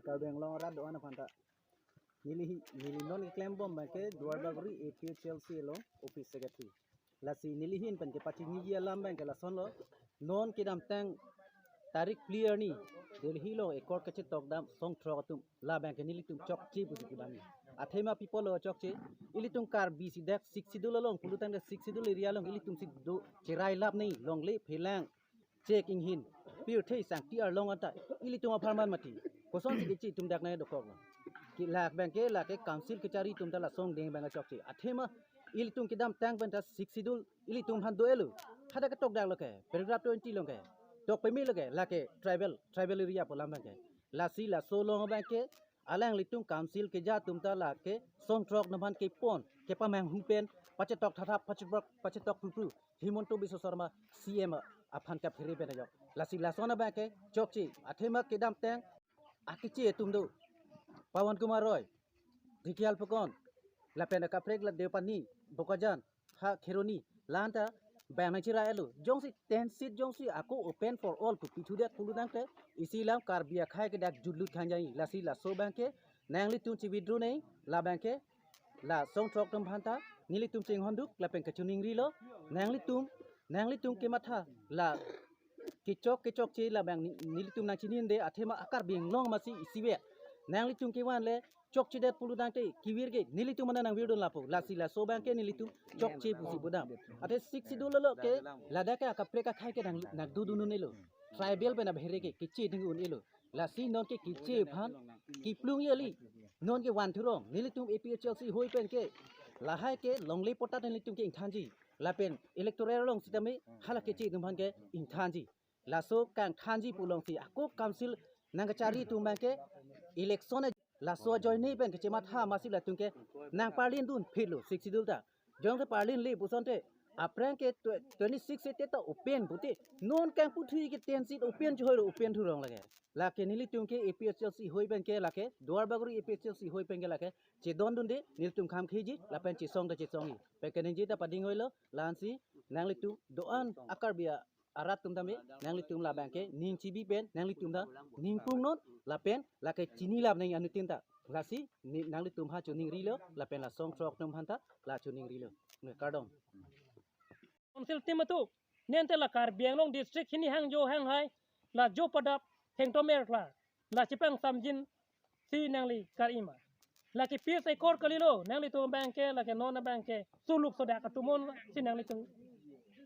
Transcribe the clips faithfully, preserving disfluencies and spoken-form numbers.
Karbi Anglong arat do-an aphan ta neli hi, neli non keklembom abangke Duarbagori A P H L C along office secretary. Lasi neli ahin pen kepachiniji alam abangke lasonlo. Non kedamtang tarik phli arni Delhi along accord kachetokdam song throk atum, labangke nelitum chokche pusi kedam. Athema pi apotlo chokche, ilitum Karbi si dak Sixth Schedule along pulotangte Sixth Schedule area along ilitum si do cherai lap nei, longle phelang, chek inghin, pirthe sangti arlong anta ilitum apharman mati. Kosonsi keche itum dak nai dokoklo. Ke labangke lake council kachari atum ta lasong deng abang chokche. Athema ilitum kedamtang pen ta Sixth Schedule ilitum aphan do-etlo. Hadak ketok daklo ke, paragraph twenty along ke, tok pemelo ke, lake tribal, tribal area pu alam abangke. Lasi laso along abangke alanglitum council keja atum ta lake song throk atum aphan kepon kepamanghu pen pachetok thathap, pachetok, pachetok prupru Himanta Biswa Sarma C M aphan kaphere pen ajok. Lasi lason abangke chokche. Athema kedamtang akeche atum do, Pawan Kumar Roy, Dikhial Phukan, lapen kaprek la Deopani, Bokajan, ha Kheroni, la-anta bang nangcherai-etlo. Jongsi ten seat jongsi ako open for all pu pithudet pulotangte isi alam Karbi akhei ke dak jutlut khangjai. Lasi laso abangke nanglitum chi withdraw nei, labangke la song throk atum aphan ta nelitum chinghonduk lapen kachiningrilo. Nanglitum, nanglitum kematha la kechok kechokche labang ni, nelitum nangchininde, athema a Karbi Anglong masi isivet. Nanglitum kevan le chokchedet pulotangte kevir ke nelitum mana nangvirdun lapu. Lasi laso abangke nelitum chokche pusi pudam. Athe Sixth Schedule lo ke ladak ke akaprek akhei ke nang, nangdodun un-elo. Tribal pen abhere ke keche ding un-elo. Lasi non ke keche aphan kiplung yali. Non ke van thurong. Nelitum A P H L C hoi pen ke lahai ke longle patta nelitum ke ingthanji. Lapen electoral along sitame hala keche atum aphan ke ingthanji. Laso kangthanji pu alongsi ako council nangkachari atum abangke election a-, laso ajoine pen kachematha masi latum ke nangparlin dunphitlo Sixth Schedule ta. Jongsi parlin le pusonte aphrang ke tw-, twenty-six seat ta open pute. Non kangputhu ke ten seat open chehoi ro, open thurong lake. Lake nelitum ke A P H L C hoi pen ke lake, Duarbagori A P H L C hoi pen ke lake chedondunde, nelitum khamkhiji lapen chesong ta chesongji. Pen kaningje ta pading oilo, la-ansi nanglitum do-an a Karbi a arat atum tame nanglitum labangke ning chibi pen nanglitum ta ning pungnon lapen lake chini lap nang anuttin ta. Lasi ni nanglitum ha chiningrilo lapen la song throk atum aphan ta la chiningrilo. Nge kardom. Council team atum, nente la Karbi Anglong district hini hangjo hanghai, la jo padap thengtomer kla, la chepangsamjin si nangli kar-ima. Lake peace accord kalilo, nanglitum abangke, lake non abangke suluk sodak atum on si nanglitum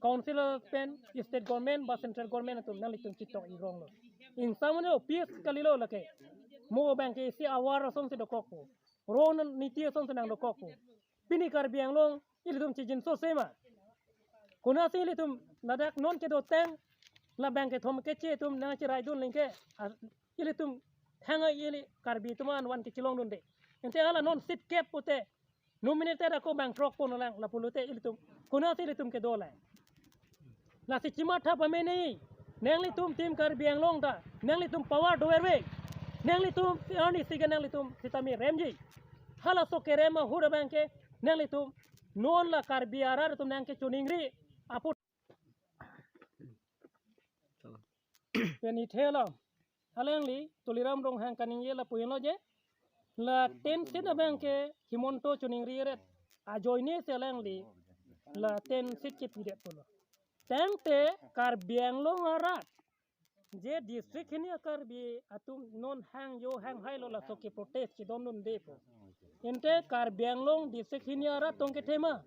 council pen, state government ba central government atum nanglitum chitok ironglo. Ingsamno peace kalilo lake. Mo abangke isi awar asonsi dokokpo. Ron niti asonsi nangdokokpo. Pini Karbi Anglong ilitum chijinso sema. Konatsi ilitum ladak non kedotang, labang kethom keche atum nangcheraidun lengke, a, ilitum thang ili Karbi atum an van kechelongdunde. Ente hala non seat kep pute nominated ako bang throk ponlang, la pulote ilitum konatsi ilitum kedolang. Lasi chimatha pamene, nanglitum team Karbi Anglong ta, nanglitum power doverve, nanglitum arnisi ke nanglitum sitame remji. Halaso kerem ahut abangke nanglitum non la Karbi arat atum nangkechoningri apot. Pen ithelo alangli Tuliram Ronghang kaningje lapu henlo je, la ten seat abangke Himanta choningriret ajoine si alangli la ten seat kepidet pulo. Tangte Karbi Anglong arat, je district hini a Karbi atum non hangjo hanghailo laso keprotest kedondundepo. Ente Karbi Anglong district hini arat tong kethema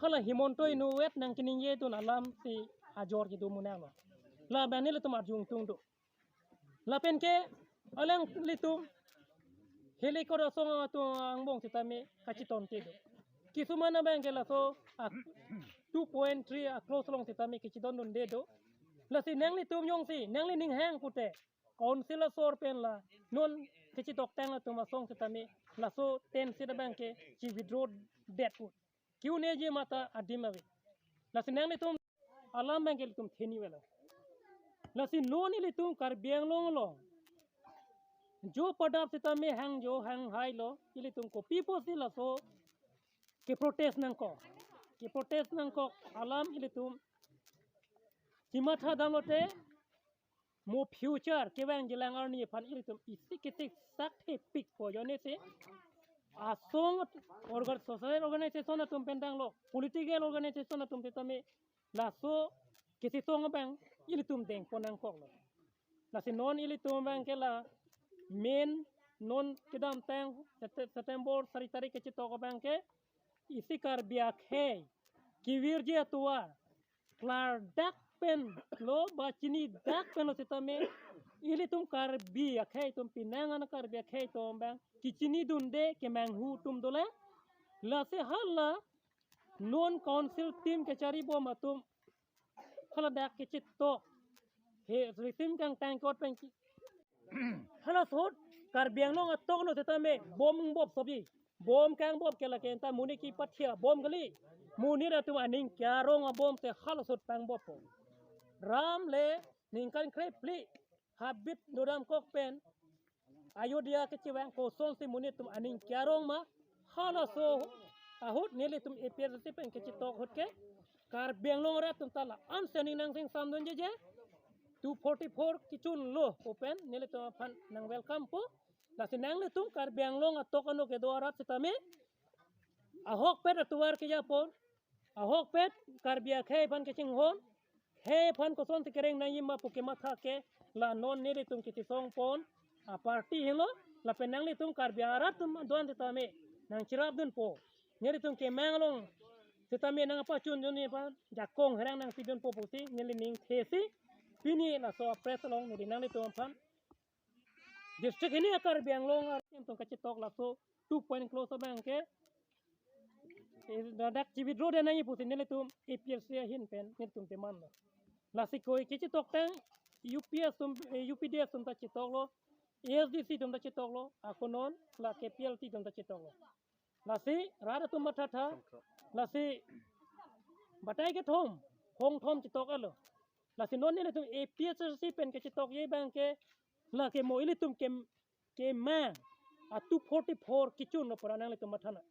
hala Himanta inutvet nangkeningjedun alamsi ajor kedo munanglo. Labang nelitum arjungtungdo. Lapenke alanglitum helikot asong atum angbong sitame kachitonte do. Kisuman abangke laso a two point three a-clause along sitame kechidondunde do. Lasi nanglitum jongsi nanglining hang pute council asor pen la non kechitoktang atum asong sitame laso ten seat abangke chi-withdraw det put. Kiu neji mata adim ave. Lasi nanglitum alam abangke ilitum theni velo. Lasi non ilitum Karbi Anglong along jo padap sitame hangjo hanghailo, ilitum kopi pusi laso keprotest nangkok. Keprotest nangkok alam ilitum chimatha damlote mo future kevang jilang arni aphan ilitum isi kitik sak thepik po, jone si asong organ-, social organization atum pen tanglo, political organization atum sitame laso kisisong abang ilitum dengpon nangkoklo. Lasi non ilitum abang ke la main non kedamtang Sete-, September sari tarik kachetok abang ke isi Karbi akhei kevirji atovar klardak penlo ba chinidak penlo sitame ilitum Karbi akhei atum, pinang an Karbi akhei atum abang kechinidunde kemanghu atum dolang. Lasi hala non council team kecharibom atum haladak kachetok he risim kangtang kot pen ki, hala ahut Karbi Anglong atok no sitame bom bop sobi. Bom kangbop ke lake anta monit kepathia bom kali. Monit atum aning ke-arong abom te hala ahut pangboppo. Ram le ningkan krephli habit dodamkok pen Ayodhya kechevang kosonsi monit atum aning ke-arong ma, halaso ahut nelitum A P H L C pen kachetok ahut ke Karbi Anglong arat atum ta la-an si aning nangchingsamdunjeje, two forty-four kechunlo pu pen nelitum aphan nang welcome po. Lasi nanglitum Karbi Anglong atok ano kedo arat sitame ahokpet atovar kejapon, ahokpet Karbi akhei aphan kachinghon, khei aphan kosonsi kereng nangji ma pu kematha ke la non nelitum kisisongpon aparty henlo. Lapen nanglitum Karbi arat atum doan sitame nangcherapdunpo. Nelitum kemang along sitame nangpachunjun aphan jakong herang nangpidunpo pusi neli ningthesi pini laso press along neli nanglitum aphan district hini a-Karbi Anglong arat atum kachetok laso two point close abang ke, eh, ladak chi-withdraw de nangji pusi nelitum A P H L C ahin pen nelitum demand lo. Lasi koi kachetok tang U P S atum, eh, U P D F atum ta chetoklo, A S D C atum ta chetoklo, ako non la K P L T atum ta chetoklo. Lasi rat atum mathatha, lasi batai kethom, hongthom chetok alo. Lasi non nelitum A P H L C pen kachetokji abang ke, lake mo ilitum ke, kemang a two forty-four kechunlo pura nanglitum mathanang.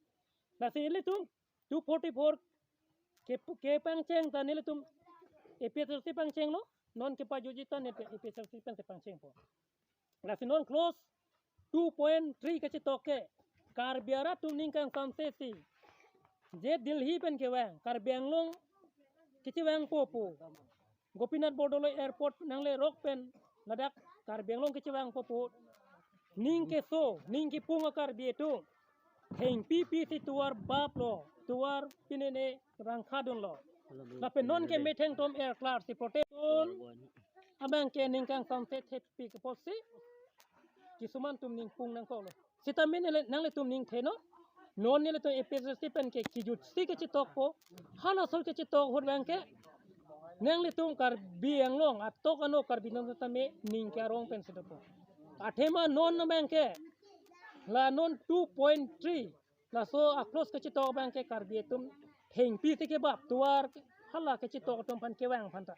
Lasi ilitum two forty-four ke, kepangcheng ta nelitum A P H L C pangchenglo, non kepajutji ta nelitum A P H L C pensi pangchengpo. Lasi non clause two point three kachetok ke Karbi arat atum ningkangsamse si je Delhi pen kevang Karbi Anglong kachevangpo pu, Gopinath Bordoloi Airport nanglerok pen ladak Karbi Anglong kachevangpo pu, ning keso ning kepung a-Karbi atum thengpi pisi tovar baplo, tovar pinene rangkhadunlo. Lapen non ke metheng tom erklar si protest dun abang ke ningkangsamse thepik apotsi kisuman atum ningpung nangkoklo. Sitame neli, nanglitum ningthe non, non nelitum A P H L C pen ke kejutsi kachetokpo, halaso kachetok ahut abang ke nanglitum Karbi Anglong atok ano Karbi nang tame ning ke-arong pensi dopo. Athema non abang ke la non two point three laso a-clause kachetok abang ke Karbi atum thengpi si kebap tovar hala kachetok atum aphan kevang aphanta.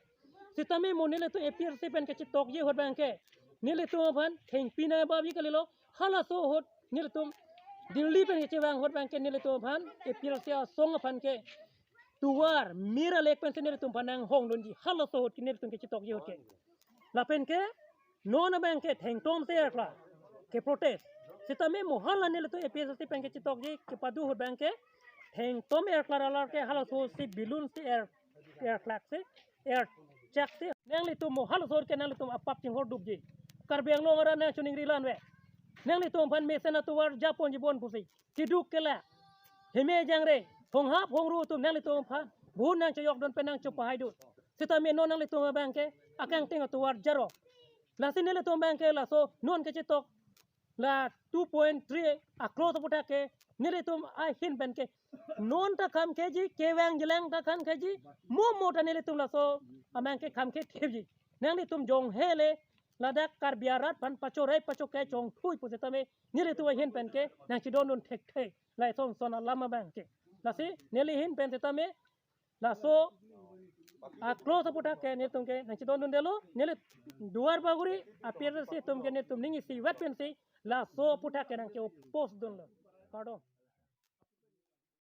Sitame mo nelitum A P H L C pen kachetokji ahut abang ke nelitum aphan thengpi nangkebapji kalilo, halaso ahut nelitum Delhi pen kachevang ahut abang ke nelitum aphan A P H L C asong aphan ke tovar mir alek pensi nelitum aphan nanghongdunji, halaso ahut ke nelitum kachetokji ahut ke. Lapen ke non abang ke thengtom si erklar ke protest. Sitame mo hala nelitum A P H L C pen kachetokji kepado ahut abang ke thengtom erklar alar ke halaso si balloon si er, erklak si, erchak si. Nanglitum mo halaso ahut ke nanglitum apap chinghordupji. Karbi Anglong arat nangchiningri lanve. Nanglitum aphan mesen atovar japonji bon pusi keduk kela, heme jangre, honghap hongru atum nanglitum aphan vote nangchejokdun pen nangchepahaidun. Sitame non nanglitum abang ke akangting atovar jarok. Lasi nelitum abang ke laso non kachetok la two point three a-clause aphuthak ke nelitum ahin pen ke non ta kham keji, kevang jilang ta kham keji, mo mo ta nelitum laso abang ke kham kethipji. Nanglitum jonghe le ladak Karbi arat aphan pachorei pachoke chongthui pusitame nelitum ahin pen ke nangchedondun thekthe, la eson son alam abang ke. Lasi neli ahin pen sitame laso a-clause aphuthak ke nelitum ke nangchedondundelo, neli Duar Bagori a-P H L C atum ke nelitum ning isivet pensi laso aphuthak ke nangke-oppose dunlo. Kardom.